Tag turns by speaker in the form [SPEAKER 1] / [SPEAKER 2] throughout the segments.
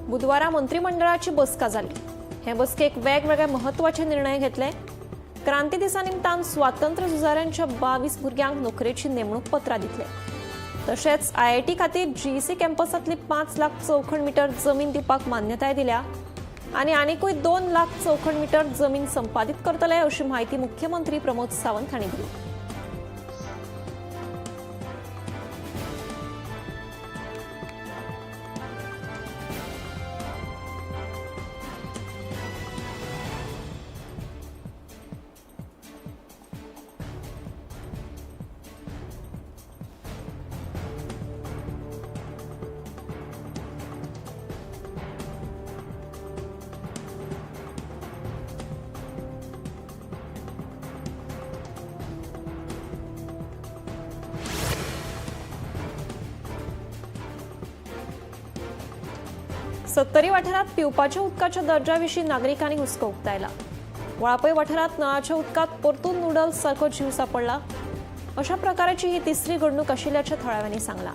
[SPEAKER 1] बुधवारा मंत्रिमंडळाची बसका जाली. हे बसकेक वेगवेगळे महत्वाचे निर्णय घेतले. क्रांती दिसा निमतान स्वातंत्र्य झुजाऱ्यांच्या 22 भुरग्यांक नोकरेची नेमणूक पत्रां दितले. तशेंच आयआयटी खातीर जीईसी कॅम्पसांतली 5 लाख चौखण मीटर जमीन दिवपाक मान्यताय दिल्या आनी आनीकूय 2 लाख चौखण मीटर जमीन संपादीत करतले अशी म्हायती मुख्यमंत्री प्रमोद सावंत हांणी दिली. सत्तरी वाठारात पिवपाच्या उदकाच्या दर्जाविशीं नागरिकांनी हुस्को उक्तायला. वाळपय वाठारात नळाच्या उदकांत परतून नूडल्स सारको जीव सापडला. अशा प्रकाराची ही तिसरी घडणूक आशिल्ल्याचें थळाव्यांनी सांगलां.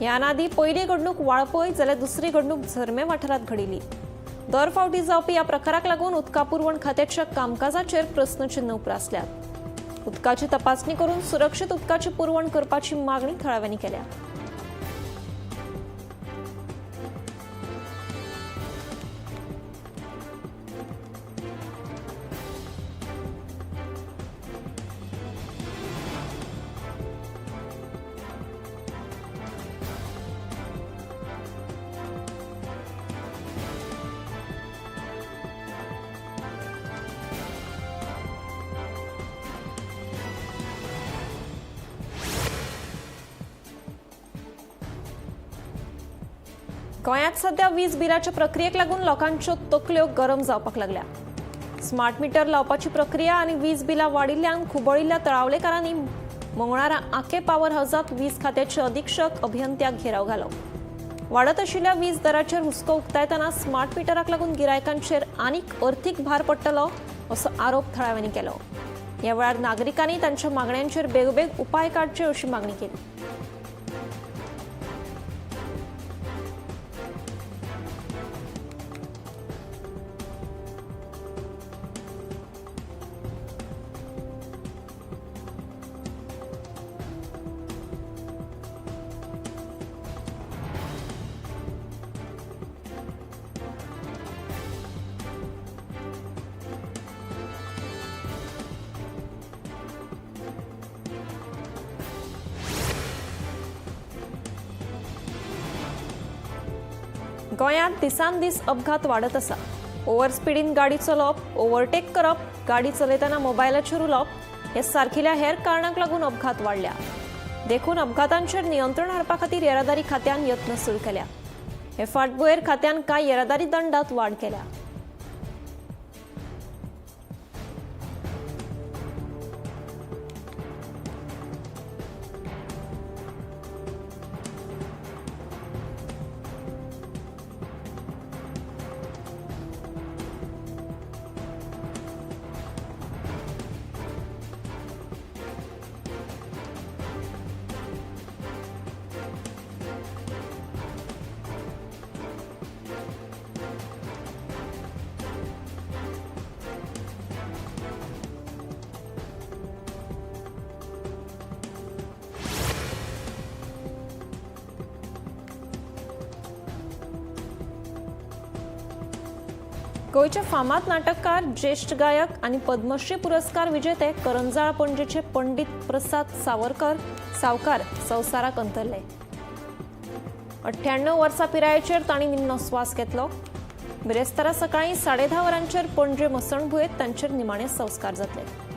[SPEAKER 1] ह्यान आदीं पयली घडणूक वाळपय जाल्यार दुसरी घडणूक झरमे वाठारांत घडिल्ली. दर फावटी जावपी ह्या प्रकाराक लागून उदका पुरवण खात्याच्या कामकाजाचेर प्रस्नचिन्ह उप्रासल्यात. उदकाची तपासणी करून सुरक्षीत उदकाची पुरवण करपाची मागणी थळाव्यांनी केल्या. गोंयांत सध्या वीज बिलाच्या प्रक्रियेक लागून लोकांच्यो तकल्यो गरम जावपाक लागल्या. स्मार्ट मीटर लावपाची प्रक्रिया आनी वीज बिलां वाडिल्ल्यान खुबळिल्ल्या तळावलेकारांनी मंगळारा आके पावर हावजात वीज खात्याचे अधीक्षक अभियंत्याक घेराव घालो. वाडत आशिल्ल्या वीज दराचेर हुस्को उक्तायतना स्मार्ट मिटराक लागून गिरायकांचेर आनीक अर्थीक भार पडटलो असो आरोप थळाव्यांनी केलो. ह्या वेळार नागरिकांनी तांच्या मागण्यांचेर बेगोबेग उपाय काडचे अशी मागणी केली. गोंयांत दिसान दीस अपघात वाडत आसा. ओव्हर स्पिडीन गाडी चलोवप, ओव्हरटेक करप, गाडी चलयतना मोबायलाचेर उलोवप हे सारकिल्या हेर कारणांक लागून अपघात वाडल्या. देखून अपघातांचेर नियंत्रण हाडपा खातीर येरादारी खात्यान यत्न सुरू केल्या. हे फाटभुंयेर खात्यान कांय येरादारी दंडात वाड केल्या. गोंयचे फामाद नाटककार, ज्येश्ठ गायक आनी पद्मश्री पुरस्कार विजेते करंजाळ पणजेचे पंडित प्रसाद सावरकर सावकार संवसाराक अंतरले. 98 वर्सां पिरायेचेर तांणी निमणो स्वास घेतलो. बिरेस्तारा सकाळीं 10:30 वरांचेर पणजे मसणभुंयेंत तांचेर निमाणे संस्कार जातले.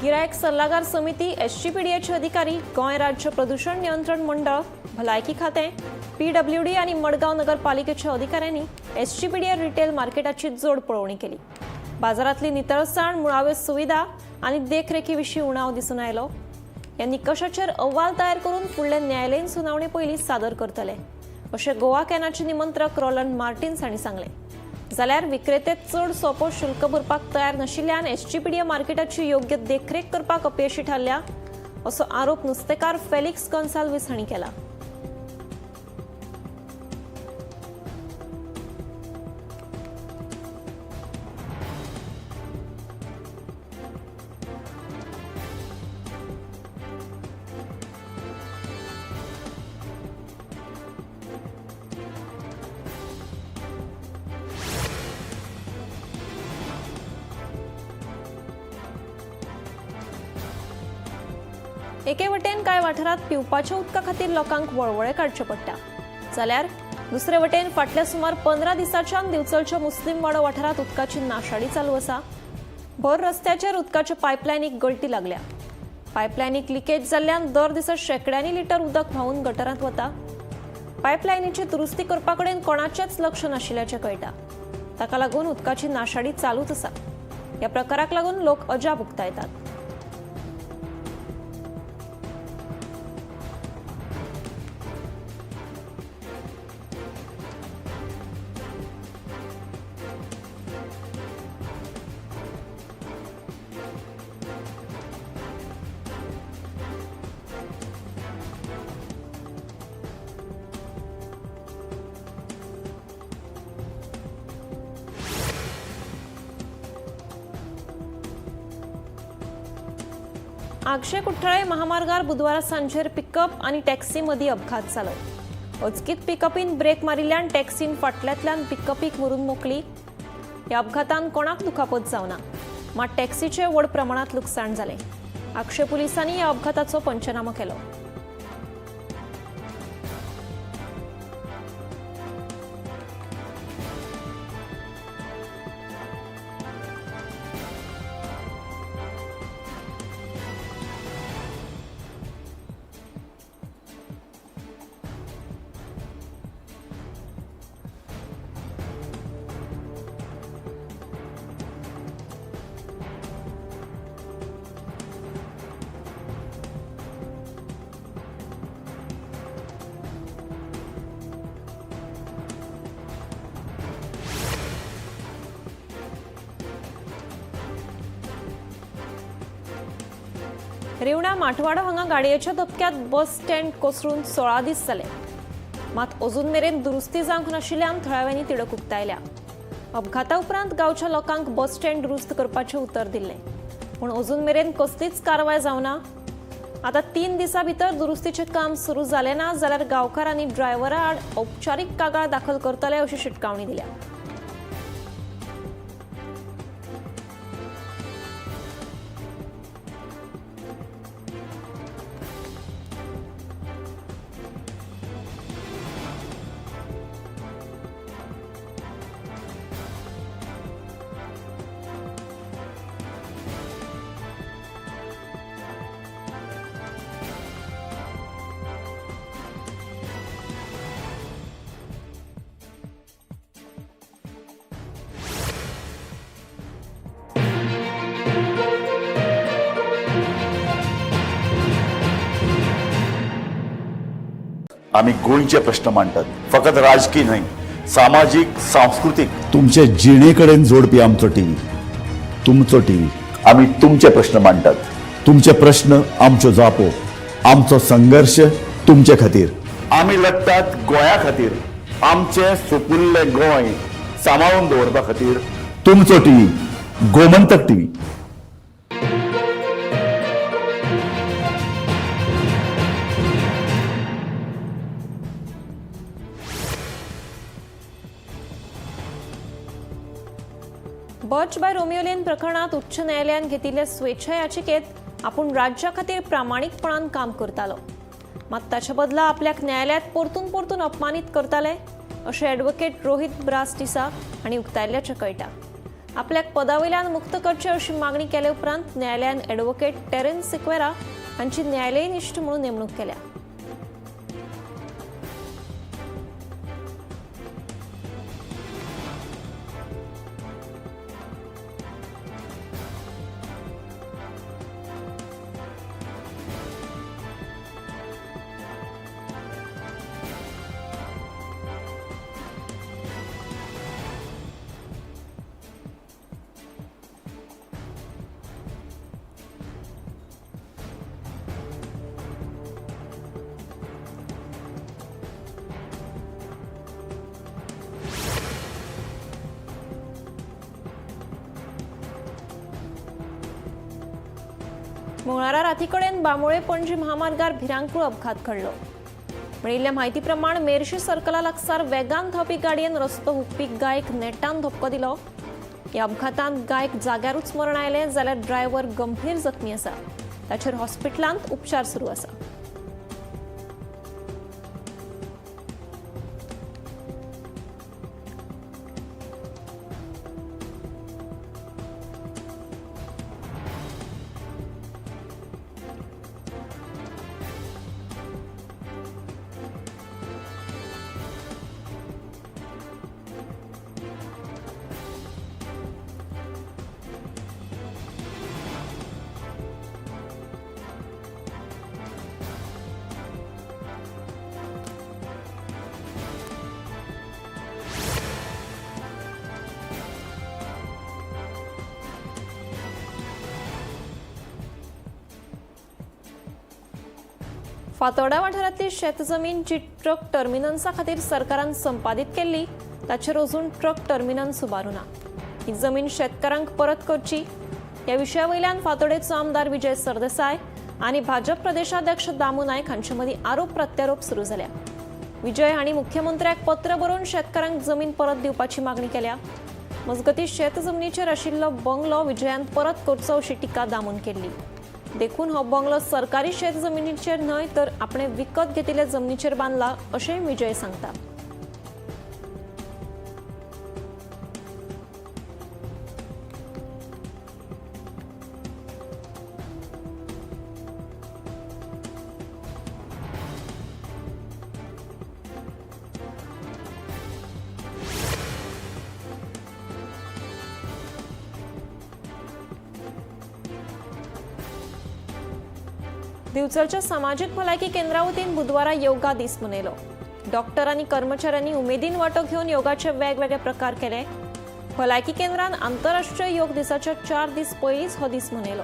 [SPEAKER 1] गिरायक सल्लागार समिती, एसजीपीडीएचे अधिकारी, गोंय राज्य प्रदूषण नियंत्रण मंडळ, भलायकी खातें, पीडब्ल्यूडी आनी मडगांव नगरपालिकेच्या अधिकाऱ्यांनी एसजीपीडीए रिटेल मार्केटाची जोड पळोवणी केली. बाजारातली नितळसाण, मुळाव्यो सुविधा आनी देखरेखी विशीं उणाव दिसून आयलो. ह्या निकशाचेर अहवाल तयार करून फुडले न्यायालयीन सुनावणे पयलीं सादर करतले अशें गोवा कॅनाचे निमंत्रक रोलंड मार्टिन्स हांणी सांगलें. जाल्यार विक्रेते चड सोपो शुल्क भरपाक तयार नाशिल्ल्यान एसजीपीडीए मार्केटाची योग्य देखरेख करपाक अपयशी थारल्या असो आरोप नुस्तेकार फेलिक्स गोन्साल्वीस हांणी केला. एके वटेन कांय वाठारांत पिवपाच्या उदका खातीर लोकांक वळवळे काडचे पडटा, जाल्यार दुसरे वटेन फाटल्या सुमार 15 दिसांच्यान दिवचलच्या मुस्लीम वाडो वाठारांत उदकाची नाशाडी चालू आसा. भर रस्त्याचेर उदकाच्या पायपलायनीक गळटी लागल्या. पायपलायनीक लिकेज जाल्ल्यान दर दिसा शेंकड्यांनी लिटर उदक व्हांवून गटरांत वता. पायपलायनीची दुरुस्ती करपा कडेन कोणाचेंच लक्ष नाशिल्ल्याचें कळटा. ताका लागून उदकाची नाशाडी चालूच आसा. ह्या प्रकाराक लागून लोक अजाप उक्तायतात. आगशे कुठ्ठाळे महामार्गार बुधवारा सांजेर पिकअप आनी टॅक्सी मदीं अपघात जालो. अचकीत पिकअपीन ब्रेक मारिल्ल्यान टॅक्सीन फाटल्यांतल्यान पिकअपीक व्हरून मोकली. ह्या अपघातान कोणाक दुखापत जावना, मात टॅक्सीचें व्हड प्रमाणांत लुकसाण जालें. आगशे पुलिसांनी ह्या अपघाताचो पंचनामो केलो. रिवणा माटवाडो हांगा गाडयेच्या धपक्यांत बस स्टँड कोसळून 16 दीस जाले, मात अजून मेरेन दुरुस्ती जावंक नाशिल्ल्यान थळाव्यांनी तिडक उक्तायल्या. अपघाता उपरांत गांवच्या लोकांक बस स्टँड दुरुस्त करपाचें उतर दिल्लें, पूण अजून मेरेन कसलीच कारवाय जावना. आतां 3 दिसां भितर दुरुस्तीचें काम सुरू जालें ना जाल्यार गांवकार आनी ड्रायव्हरा आड औपचारीक कागाळ दाखल करतले अशी शिटकावणी दिल्या.
[SPEAKER 2] आमी गोंयचे प्रश्न मांडटात, फकत राजकीय न्हय, सामाजीक, सांस्कृतीक,
[SPEAKER 3] तुमचे जिणे कडेन जोडपी आमचो टीव्ही, तुमचो टीव्ही.
[SPEAKER 2] आमी तुमचे प्रश्न मांडटात,
[SPEAKER 3] तुमचे प्रश्न आमच्यो जापो, आमचो संघर्श तुमचे खातीर.
[SPEAKER 2] आमी लडटात गोंया खातीर, आमचें सुपुल्लें गोंय सांबाळून दवरपा खातीर.
[SPEAKER 3] तुमचो TV, Gomantak TV.
[SPEAKER 1] Birch by Romeo Lane प्रकरणात उच्च न्यायालयान घेतिल्ले स्वेच्छा याचिकेत आपूण राज्या खातीर प्रामाणीकपणान काम करतालो, मात ताचे बदला आपल्याक न्यायालयात परतून परतून अपमानीत करताले अशें ॲडव्होकेट रोहित ब्रास डिसा हांणी उक्तायल्ल्याचें कळटा. आपल्याक पदावयल्यान मुक्त करचे अशी मागणी केले उपरांत न्यायालयान ॲडव्होकेट टेरेन्स सिक्वेरा हांची न्यायालयनिश्ठ म्हणून नेमणूक केल्या. मंगळारा रातीकडेन बांबोळे पणजी महामार्गार भिरांकूळ अपघात घडलो. मेळिल्ल्या म्हायती प्रमाण मेरशी सर्कला लागसार वेगान धांवपी गाडयेन रस्तो हुपपी गायक नेटान धपको दिलो. ह्या अपघातांत गायक जाग्यारूच मरण आयलें जाल्यार ड्रायव्हर गंभीर जखमी आसा. ताचेर हॉस्पिटलांत उपचार सुरू आसा. फातोर्डा वाठारांतली शेतजमीन जी ट्रक टर्मिनल्सा खातीर सरकारान संपादीत केल्ली ताचेर अजून ट्रक टर्मिनल्स उबारूं ना. ही जमीन शेतकारांक परत करची ह्या विशया वयल्यान फातोर्डेचो आमदार विजय सरदेसाय आनी भाजप प्रदेशाध्यक्ष दामू नायक हांचे मदीं आरोप प्रत्यारोप सुरू जाल्या. विजय हांणी मुख्यमंत्र्याक पत्र बरोवन शेतकारांक जमीन परत दिवपाची मागणी केल्या. मजगतीं शेत जमनीचेर आशिल्लो बंगलो विजयान परत करचो अशी टिका दामून केल्ली. देखून हो बंगलो सरकारी शेत जमिनीचेर न्हय तर आपणे विकत घेतिल्ले जमनीचेर बांदला अशेंय विजय सांगता. दिवचलच्या सामाजीक भलायकी केंद्रा वतीन बुधवारा योगा दीस मनयलो. डॉक्टर आनी कर्मचाऱ्यांनी उमेदीन वांटो घेवन योगाचे वेगवेगळे प्रकार केले. भलायकी केंद्रान आंतरराष्ट्रीय योग दिसाच्या 4 दीस पयलींच हो दीस मनयलो.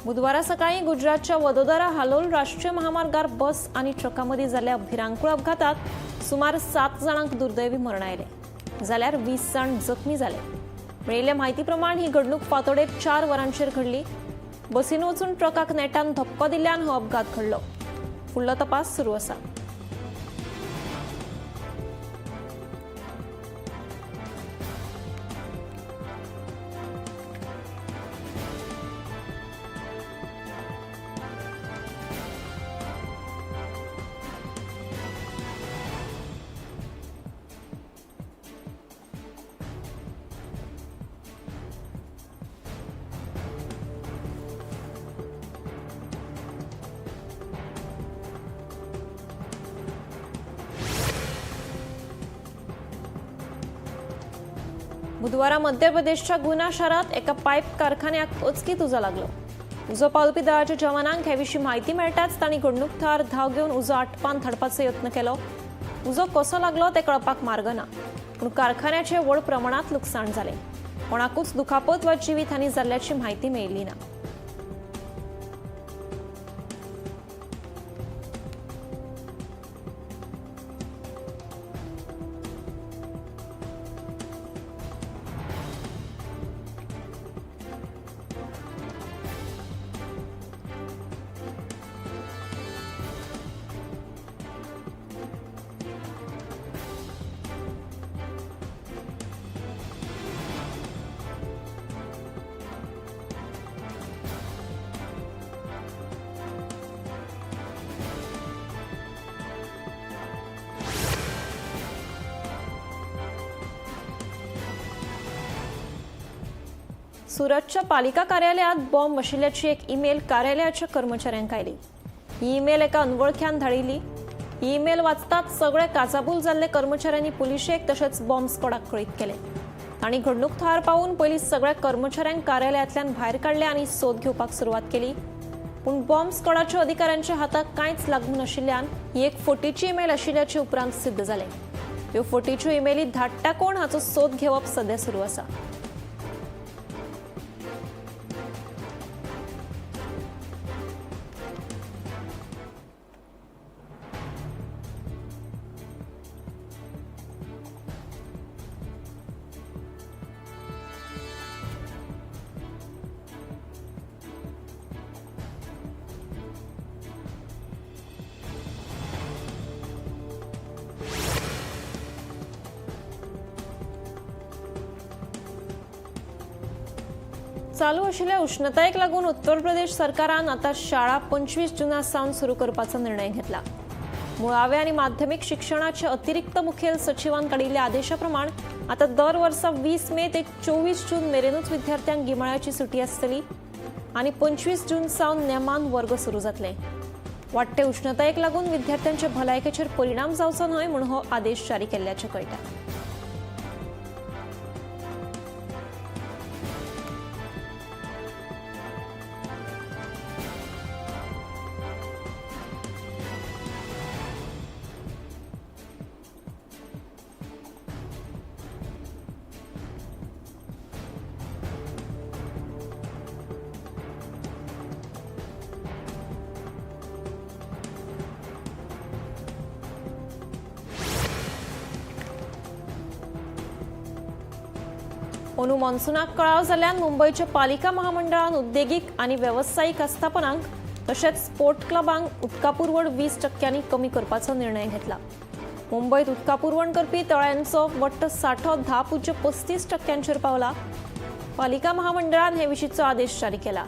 [SPEAKER 1] बुधवारा सकाळी गुजरातच्या वडोदरा हालोल राष्ट्रीय महामार्गार बस आनी ट्रकामदीं जाल्ल्या भिरांकूळ अपघातात सुमार 7 जाणांक दुर्दैवी मरण आयलें जाल्यार 20 जाण जखमी जाले. मेळिल्ल्या म्हायती प्रमाण ही घडणूक फांतोडेर 4 वरांचेर घडली. बसीन वचून ट्रकाक नेटान धपको दिल्ल्यान हो अपघात घडलो. फुडलो तपास सुरू आसा. बुधवारा मध्य प्रदेशच्या गुना शारात एका पायप कारखान्याक अचकीत उजो लागलो. उजो पावपी दळाच्या जवानांक हे विशीं म्हायती मेळटाच तांणी घडणूक थळार धांव घेवन उजो आटपान धाडपाचो यत्न केलो. उजो कसो लागलो ते कळपाक मार्ग ना, पूण पूण कारखान्याचे व्हड प्रमाणात लुकसाण जालें. कोणाकूच दुखापत वा जिवीत हानी जाल्ल्याची म्हायती मेळिल्ली ना. सुरतच्या पालिका कार्यालयात बॉम्ब आशिल्ल्याची एक ईमेल कार्यालयाच्या कर्मचाऱ्यांक आयली. ही ईमेल एका अनवळख्यान धाडिल्ली. ही ईमेल वाचताच सगळे काचाबूल जाल्ले कर्मचाऱ्यांनी पुलिशेक तशेंच बॉम्ब स्क्वॉडाक कळीत केले. तांणी घडणूक थळार पावून पयलीं सगळ्या कर्मचाऱ्यांक कार्यालयांतल्यान भायर काडले आनी सोद घेवपाक सुरवात केली. पूण बॉम्ब स्क्वॉडाच्या अधिकाऱ्यांच्या हाताक कांयच लागूंक नाशिल्ल्यान ही एक फटीची ईमेल आशिल्ल्याचें उपरांत सिद्ध जालें. ह्यो फटीच्यो ईमेली धाडटा कोण हाचो सोद घेवप सध्या सुरू आसा. चालू आशिल्ल्या उष्णतायेक लागून उत्तर प्रदेश सरकारान आतां शाळा 25 जुना सावन सुरू करपाचो निर्णय घेतला. मुळाव्या आनी माध्यमीक शिक्षणाचे अतिरिक्त मुखेल सचिवान काडिल्ल्या आदेशा प्रमाण आतां दर वर्सा 20 मे ते 24 जून मेरेनूच विद्यार्थ्यांक गिमाळ्याची सुटी आसतली आनी 25 जून सावन नेमान वर्ग सुरू जातले. वाडटे उष्णतायेक लागून विद्यार्थ्यांच्या भलायकेचेर परिणाम जावचो न्हय म्हूण हो आदेश जारी केल्ल्याचें कळटा. अंदू मॉन्सुनाक कळाव जाल्ल्यान मुंबयच्या पालिका महामंडळान उद्देगीक आनी वेवसायीक आस्थापनांक तशेंच स्पोर्ट क्लबांक उदका पुरवण 20% कमी करपाचो निर्णय घेतला. मुंबयत उदका पुरवण करपी तळ्यांचो वट्ट सांठो 10.35% पावला. पालिका महामंडळान हे विशींचो आदेश जारी केला.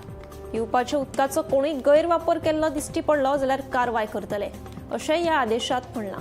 [SPEAKER 1] पिवपाच्या उदकाचो कोणूय गैरवापर केल्लो दिश्टी पडलो जाल्यार कारवाय करतले अशें ह्या आदेशांत म्हणलां.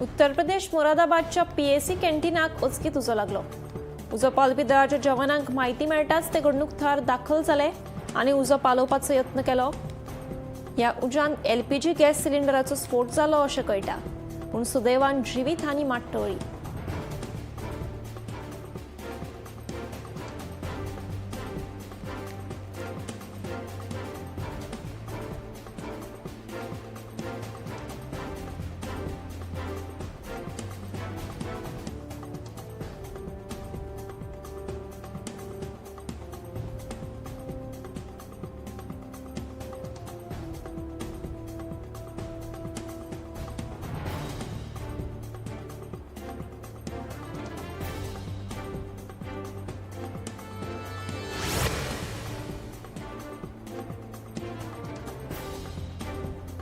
[SPEAKER 1] उत्तर प्रदेश मोरादाबादच्या पीएसी कॅन्टीनाक अचकीत उजो लागलो. उजो पालोवपी दळाच्या जवानांक म्हायती मेळटाच ते घडणूक थळार दाखल जाले आनी उजो पालोवपाचो यत्न केलो. ह्या उज्यान एलपीजी गॅस सिलिंडराचो स्फोट जालो अशें कळटा, पूण सुदैवान जिवीत हानी मात टळ्ळी.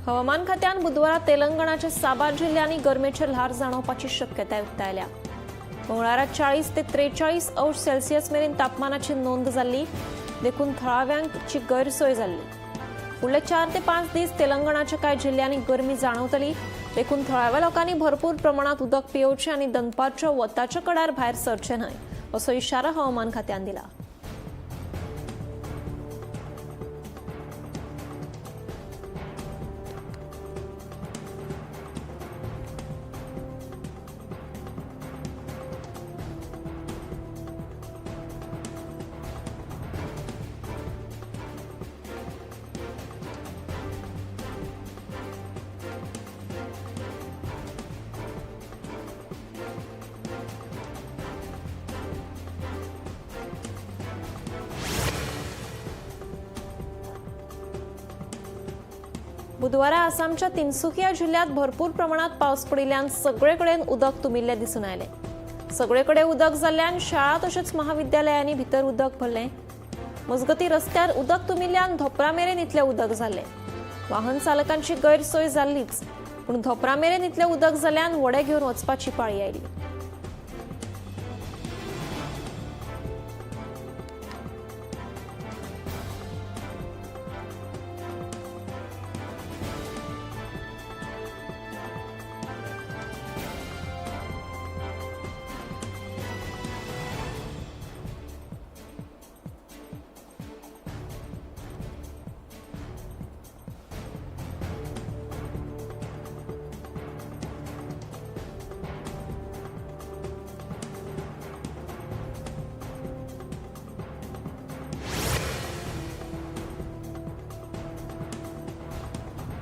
[SPEAKER 1] हवामान खात्यान बुधवारा तेलंगणाच्या साबार जिल्ल्यांनी गरमेचे ल्हार जाणवपाची शक्यताय उक्तायल्या. मंगळारा 40 ते 43 अंश सेल्सियस मेरेन तापमानाची नोंद जाल्ली. देखून थळाव्यांची गैरसोय जाल्ली. फुडले 4 ते 5 दीस तेलंगणाच्या कांय जिल्ल्यांनी गरमी जाणवतली, देखून थळाव्या लोकांनी भरपूर प्रमाणात उदक पियोवचें आनी दनपारच्या वताच्या कडार भायर सरचें न्हय असो इशारा हवामान खात्यान दिला. बुधवारा आसामच्या तिनसुकिया जिल्ह्यात भरपूर प्रमाणात पावस पडिल्ल्यान सगळेकडेन उदक तुमिल्लें दिसून आयलें. सगळेकडे उदक जाल्ल्यान शाळा तशेंच महाविद्यालयांनी भितर उदक भरलें. मजगती रस्त्यार उदक तुमिल्ल्यान धोपरा मेरेन इतलें उदक जाल्लें. वाहन चालकांची गैरसोय जाल्लीच, पूण धोपरा मेरेन इतलें उदक जाल्ल्यान व्हडें घेवन वचपाची पाळी आयली.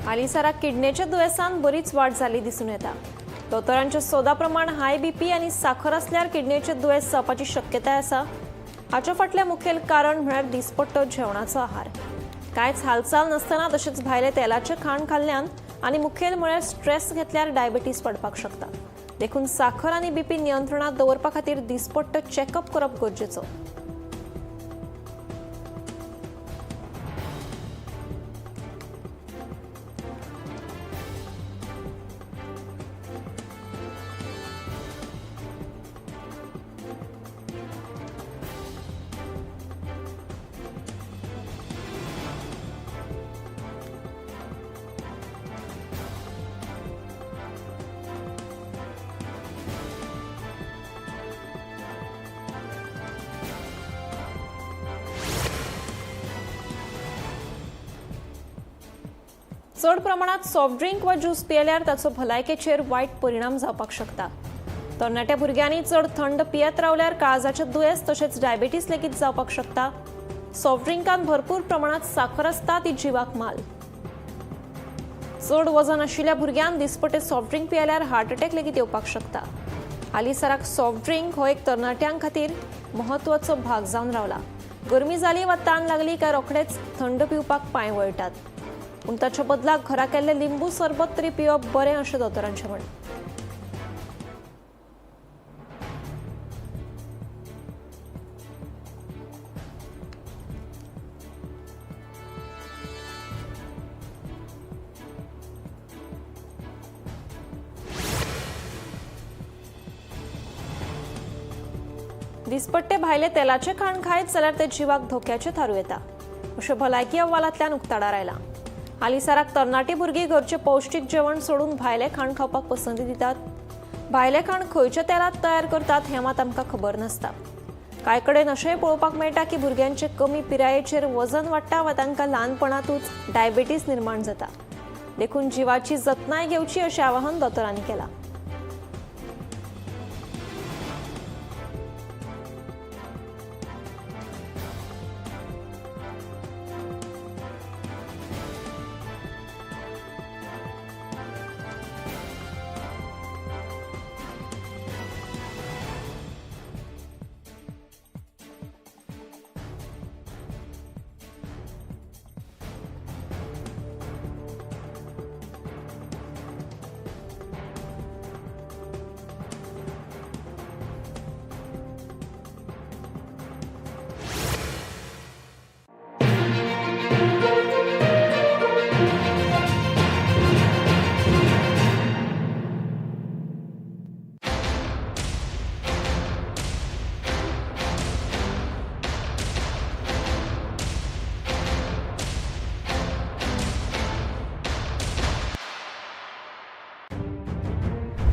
[SPEAKER 1] हालींसराक किडनेच्या दुयेंसान बरीच वाड जाल्ली दिसून येता. दोतोरांच्या सोदाप्रमाण हाय बीपी आनी साखर आसल्यार किडनेचें दुयेंस जावपाची शक्यताय आसा. हाच्या फाटलें मुखेल कारण म्हळ्यार दिसपट्टो जेवणाचो आहार. कांयच हालचाल नासतना तशेंच भायले तेलाचें खाण खाल्ल्यान आनी मुखेल म्हळ्यार स्ट्रेस घेतल्यार डायबिटीज पडपाक शकता. देखून साखर आनी बीपी नियंत्रणांत दवरपा खातीर दिसपट्टो चॅकअप करप गरजेचो. चड प्रमाणात सॉफ्ट ड्रिंक वा ज्यूस पियेल्यार ताचो भलायकेचेर वायट परिणाम जावपाक शकता. तरणाट्या भुरग्यांनी चड थंड पियेत रावल्यार काळजाचें दुयेंस तशेंच डायबिटीस लेगीत जावपाक शकता. सॉफ्ट ड्रिंकांत भरपूर प्रमाणात साखर आसता, ती जिवाक माल. चड वजन आशिल्ल्या भुरग्यान दिसपटे सॉफ्ट ड्रिंक पियेल्यार हार्ट अटॅक लेगीत येवपाक शकता. हालींसराक सॉफ्ट ड्रिंक हो एक तरणाट्यां खातीर म्हत्वाचो भाग जावन रावला. गरमी जाली वा तान लागली काय रोखडेच थंड पिवपाक पांय वळटात, पूण ताच्या बदलाक घरा केल्लें लिंबू सरबत तरी पिवप बरें अशें दोतोरांचें म्हणणें. दिसपट्टे भायले तेलाचें खाण खायत जाल्यार तें जिवाक धोक्याचें थारूं येता अशें भलायकी अहवालांतल्यान उक्ताडार आयलां. हालींसराक तरणाटी भुरगीं घरचें पौश्टीक जेवण सोडून भायलें खाण खावपाक पसंती दितात. भायलें खाण खंयच्या तेलांत तयार करतात हें मात आमकां खबर नासता. कांय कडेन अशेंय पळोवपाक मेळटा की भुरग्यांचे कमी पिरायेचेर वजन वाडटा वा तांकां ल्हानपणांतूच डायबिटीज निर्माण जाता. देखून जिवाची जतनाय घेवची अशें आवाहन दोतोरांनी केलां.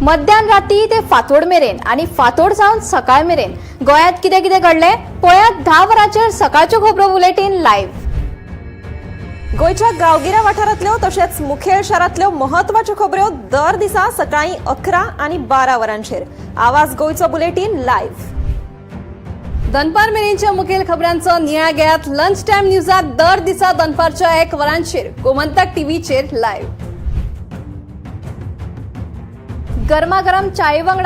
[SPEAKER 4] मध्यान राती ते फांतोड मेरेन आनी फांतोड सावन सकाळ मेरेन गोंयांत कितें कितें घडलें पळयात 10 वरांचेर सकाळच्यो खबरो बुलेटीन लायव्ह.
[SPEAKER 1] गोंयच्या गांवगिऱ्या वाठारांतल्यो तशेंच मुखेल शारांतल्यो म्हत्वाच्यो खबऱ्यो दर दिसा सकाळीं 11 आनी 12 वरांचेर आवाज गोंयचो बुलेटीन लायव्ह.
[SPEAKER 4] दनपार मेरेनच्या मुखेल खबरांचो नियाळ घेयात लंच टायम न्यूजात दर दिसा दनपारच्या 1 वरांचेर गोमंतक टीव्हीचेर लायव्ह. गरमागरम चाये वांगडा.